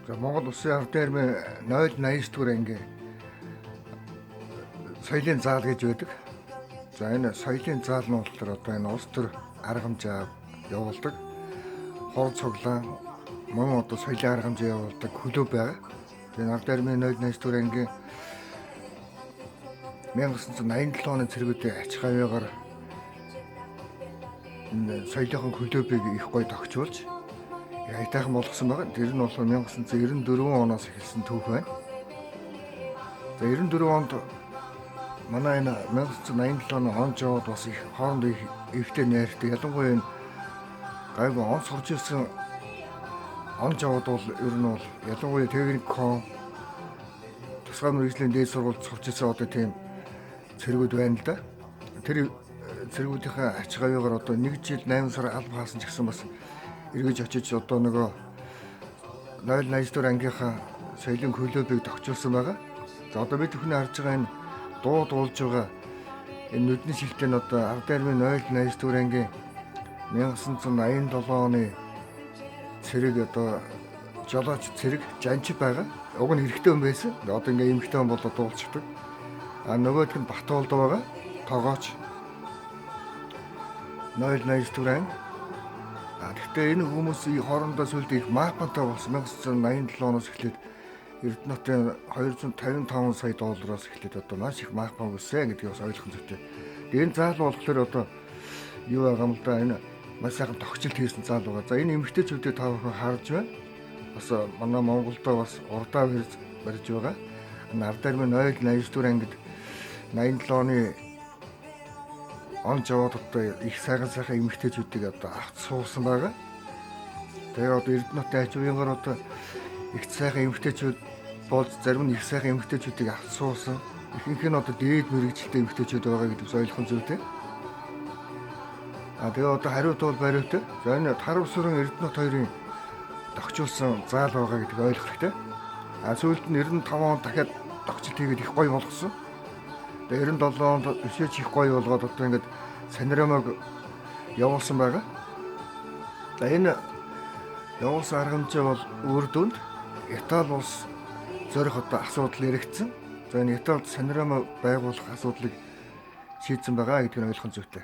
За Монгол Улсын Ардын армийн 089 дугаар ангийн соёлын заал гэж байдаг. За энэ соёлын заал нь болохоор одоо энэ улс төр арга хэмжээ явуулдаг. Хор цуглаан мөн одоо соёлын арга хэмжээ явуулдаг клуб байгаа. Тэгээ Ардын армийн 089 дугаар ангийн 1987 оны цэргүүдийн ач гавьяагаар энэ соёлын клубыг их гоё тогтчулж аятайхан болгосон байгаа. Тэр нь болохоор 1994 оноос эхэлсэн түүх байна. За 94 онд манай энэ 1987 оны он жоод бас их хоорондоо их эвтэй найртай. Ялангуяа энэ гайгүй он сурч ирсэн он жоод бол ер нь бол ялангуяа техником тусгай мэргэжлийн дээд сургуульд сурч ирсэн одоо тийм цэргүүд байна л да. Тэр цэргүүдийнхээ ач гавьяагаар одоо 1 жил 8 сар алба хаасан ч гэсэн бас эргэж очиж одоо нөгөө 089 дугаар ангийнхаа соёлын клубыг тогтчулсан байгаа. За одоо бид бүхний харж байгаа энэ дуу дуулж байгаа энэ нүдний шилтэй нь одоо Ардын армийн 089 дугаар ангийн 1987 оны цэрэг одоо жолооч цэрэг Жанчи байгаа. Уг нь эрэгтэй хүн байсан. Одоо ингээ эмэгтэй хүн болоод дуулчихдаг. А нөгөөх нь Батуулд байгаа. Тогооч 089 дугаар анги. А гэхдээ энэ хүмүүс хоорондоо сүлд их маапантай болсон 1987 оноос эхлээд Эрдэнэтийн 255 сая доллароос эхлээд одоо маш их маапан өссөн гэдгийг бас ойлгох зүйтэй. Тэгээ энэ заал болохоор одоо юу байгаа юм л да, энэ маш сайхан тогтчлт хийсэн заал байгаа. За энэ эмэгтэйчүүдийг та бүхэн харж байна. Бас манай Монголдо бас урдаа барьж байгаа. Энэ Ардын армийн 089 дугаар ангид 87 оны он жаваад одоо их сайхан сайхан эмэгтэйчүүдийг одоо авч суусан байгаа. Тэгээ одоо Эрдэнэтийн аж уянгаар одоо их сайхан эмэгтэйчүүд болж зарим нь их сайхан эмэгтэйчүүдийг авч суусан. Ихэнх нь одоо дээд мэргэжилтэй эмэгтэйчүүд байгаа гэдэг бас ойлгох зүйтэй. А тэгээ одоо хариу туул бариутай. За энэ Тарвсүрэн Эрдэнэт хоёрын тогтчулсан заал байгаа гэдгийг ойлгох хэрэгтэй. А сүүлд нь 95 онд дахиад тогтчлт хийгээд их гоё болгосон. Тэгээ 97 онд өсөөч их гоё болгоод одоо ингээд Санрамаг явуулсан байгаа. За энэ явуулсан арга хэмжээ бол үр дүнд Итали улс зорих одоо асуудал яригдсан. За энэ Италид Санрама байгуулах асуудлыг шийдсэн байгаа гэдгийг ойлгох зүйтэй.